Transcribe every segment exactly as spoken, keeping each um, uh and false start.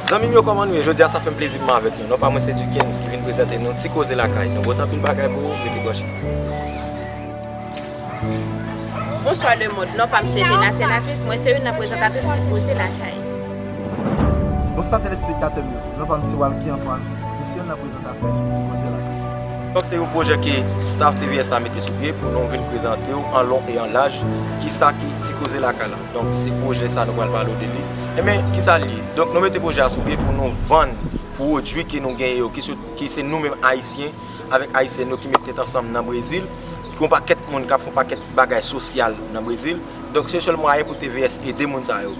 Zanmi m yo, kòman nou ye? Jodi a, sa fè m plezi pou m avèk nou. Non pa mwen se Dukens ki vin prezante nou Ti Koze Lakay. Nou pote anpil bagay pou ou, rete branche. Bonswa lemonn, non pa m se Jenasyen Atis, mwen se youn nan prezantatris Ti Koze Lakay. Bonswa telespektatè m yo, non pa m se Walky Antoine, mwen se youn nan prezantatè Ti Koze Lakay. Donk se yon pwojè ke staff T V S la mete sou pye pou nou vin prezante w an lon e an laj kisa ki Ti Koze Lakay la. Donk se pwojè sa nou pral pale w de li. Ebyen, kisa l ye? Donk nou mete pwojè a sou pye pou nou vann pwodui ke nou genyen yo, ki se, ki se nou menm Ayisyen avèk Ayisyèn yo ki met tèt ansanm nan Brezil, ki yon pakèt moun k ap fè yon pakèt bagay sosyal nan Brezil. Donk se sèl mwayen pou T V S ede moun sa yo.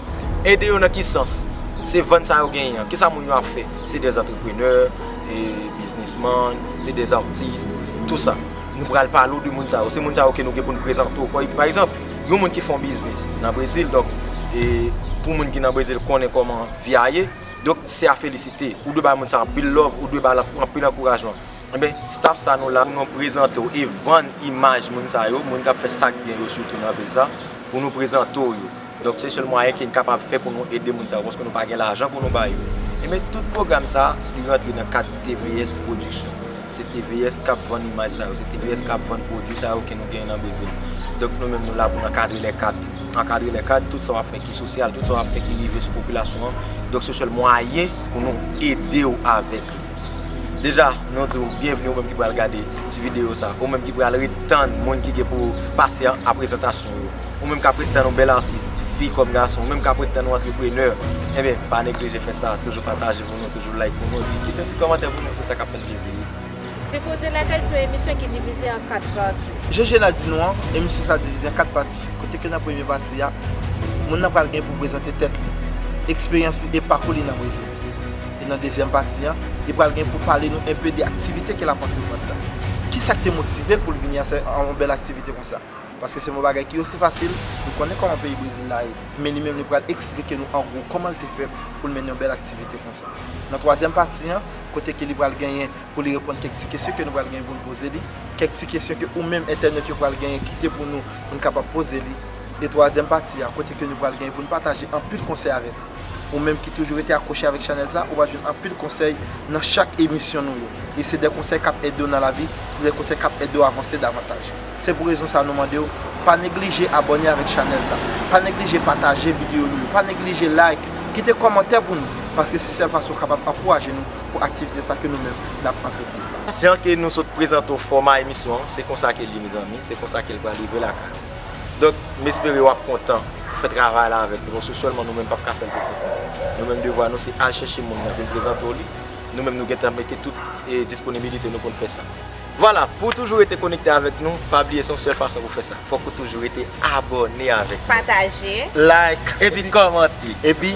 Ede yo nan ki sans? Se vann sa yo genyen an. Kisa moun yo ap fè? Se dè antreprenè, e, biznismann, se dè atis, tou sa. Nou pral pale w de moun sa yo. Se moun sa yo ke nou gen pou nou prezante w. Pa egzanp, yon moun ki fè yon biznis nan Brezil, donk, e, pou moun ki nan Brezil konnen kòman vi a ye, donk se a felisite. Ou dwe bay moun sa anpil love, ou dwe ba l anpil ankourajman. Ebyen, staff sa nou la pou nou prezante w e vann imaj moun sa yo, moun k ap fè sa k byen yo sitou nan vil sa, pou nou prezante w yo. Donk se sèl mwayen ke n kapab fè pou nou ede moun sa yo, paske nou pa gen lajan pou nou ba yo. Ebyen, tout pwogram sa, li rantre nan kad T V S Production. Se T V S k ap vann imaj sa yo, se T V S k ap vann pwodui sa yo ke nou genyen nan Brezil. Donk nou menm nou la pou n ankadre lè kad. Ankadre lè kad, tout sa w ap fè ki sosyal, tout sa w ap fè ki rive sou popilasyon an. Donk se sèl mwayen pou nou ede w avèk li. Deja, nou di w byenvni ou menm ki pral gade ti videyo sa, ou menm ki pral ret tann moun ki gen pou pase a prezentasyon yo. Ou menm k ap ret tann yon bèl atis, fi kòm gason, ou menm k ap ret tann yon antreprenè, ebyen, pa neglije fè sa, toujou pataje pou nou, toujou like pou nou, epi kite yon ti kòmantè pou nou, se sa k ap fè n plezi wi. Ti Koze Lakay se yon emisyon ki divize an kat pati. Jan Jena di nou an, emisyon sa divize an kat pati, kote ke nan premye pati a, moun nan pral gen pou prezante tèt li, eksperyans li e pakou li nan Brezil. E nan dezyèm pati a, li pral gen pou pale nou enpe de aktivite ke l ap antreprann la. Kisa k te motive l pou l vini a yon bèl aktivite konsa? Paske se yon bagay ki osi fasil, nou konnen kòman peyi Brezil la ye, men li menm li pral eksplike nou an gwo kòman l te fè pou l mennen yon bèl aktivite konsa. Nan twazyèm pati an, kote ke li pral genyen pou li reponn kèk ti kesyon ke nou pral genyen pou n poze li, kèk ti kesyon ke ou menm entènèt yo pral genyen kite pou nou, pou n kapab poze li. E twazyèm pati a, kote ke nou pral genyen pou n pataje anpil konsèy avèk ou. Ou menm ki toujou rete akwoche avèk chanèl sa, ou va jwenn anpil konsèy nan chak emisyon nou yo. E se de konsèy k ap ede w nan lavi, se de konsèy k ap ede w avanse davantaj. Se pou rezon sa nou mande w, pa neglije abòne avèk chanèl sa, pa neglije pataje videyo nou yo, pa neglije like, kite kòmantè pou nou, paske se sèl fason w kapab ankouraje nou pou aktivite sa ke nou menm n ap antreprann la. Jan ke nou sot prezante w fòma emisyon an, se konsa ke l ye mezanmi, se konsa ke l pral rive lakay ou. Donk, m espere w ap kontan pou fè travay la avèk nou, paske sèlman nou menm p ap ka fè l pou kont nou. Nou menm devwa nou se al chèche moun nan vin prezante w li. Nou menm nou gentan mete tout e disponibilite nou pou n fè sa. Vwala, pou w toujou rete konekte avèk nou, pa bliye se yon sèl fason pou fè sa. Fòk ou toujou rete abòne avèk nou. Pataje. Like, epi kòmante. Epi